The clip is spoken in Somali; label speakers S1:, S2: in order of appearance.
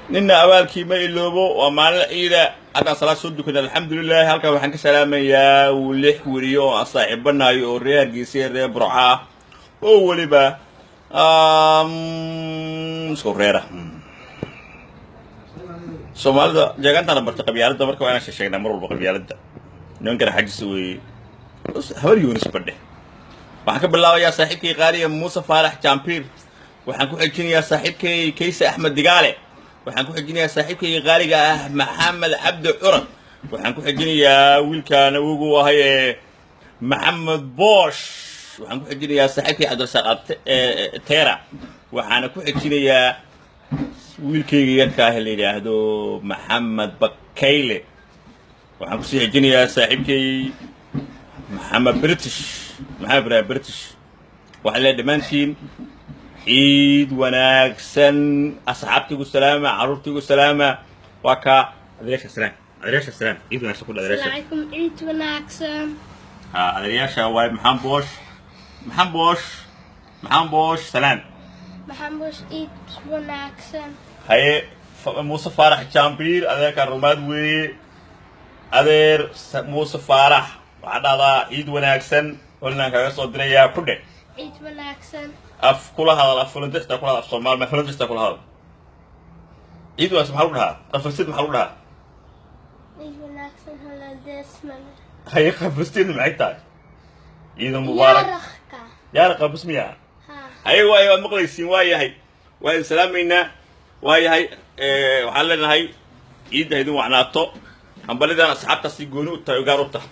S1: Nina abaalkii ma iloobo. Waa maalin ciida, haddaan salaad soo dukana, alxamdulilah. Halkan waxaan ka salaamayaa lix weriyo oo aan saaxiibanayo oo reer Hargeysa iyo reer Burca ah oo weliba isku reera. Soomaalida jeegaantaana bartay qabyaaladda, marka waa inaan sheegnaa mar walba qabyaaladda. Nimankana xajisa weeye, Habar Yunis badhe. Waxaan ka bilaabayaa saaxiibkay qaaliya Muuse Faarax Jambiir. Waxaan ku xijinayaa saaxiibkay Kayse Axmed Digaale. Waxaan ku xijinayaa saaxiibkay qaaliga ah Maxamed Cabdi Curad. Waxaan ku xijinayaa wiilkaan awogu ahay ee Maxamed Boosh. Waxaan ku xijinayaa saaxiibkay Cabdirasaaq Teera. Waxaana ku xijinayaa wiilkayga yarka ah la yidhaahdo Maxamed Bakayle. Waxaan kusii xijinayaa saaxiibkay Maxamed British, Maxamed Ibrahim British. Waxaan leeyahay dhammaantiin ciid wanaagsan. Asxaabtiigu salaama, carruurtiigu salaama. Waa kaa adeeryaasha salaam, adeeryaasha salaam, ciid wanaagsan ku adeeryaasha.
S2: Asalaamu calaykum, ciid wanaagsan.
S1: Ha, adeeryaasha waay. Maxamed Boosh, Maxamed Boosh, Maxamed Boosh salaam.
S2: Maxamed Boosh, ciid wanaagsan.
S1: Haye, Muuse Faarax Jambiir, adeerka rumaad weeye. Adeer Muuse Faarax, waxaa dhahdaa ciid wanaagsan, Holland kaga soo dirayaa ku dheh.
S2: Ciid wanaagsan.
S1: Af kula hadal, af Hollandista kula hadal, af Soomaali ma Hollandista kula hadal. Ciid wanaagsan maxaa lagu dhahaa? Qafasid maxaa lagu dhahaa?
S2: Ciid wanaagsan Hollandees male.
S1: Haye, qafasid maxay tahay? Ciidan mubaarak.
S2: Yaaraqka.
S1: Yaara qafas miyaa?
S2: Ha.
S1: Haye, waayo, waad maqlaysiin. Waa yahay, waa idin salaamaynaa. Waa yahay, waxaan leenahay ciidda ha idin wacnaato. Hambalidan asxaabtaasi gooni u tahay, gaar u tahay.